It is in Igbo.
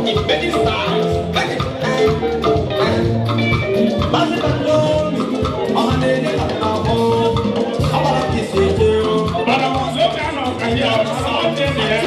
In many styles. Maazị Bandomi, ọha na-enye ka na-akpọ, agbara ka isi eje. Mana oge a nọ ka ihe ọ dị na ya.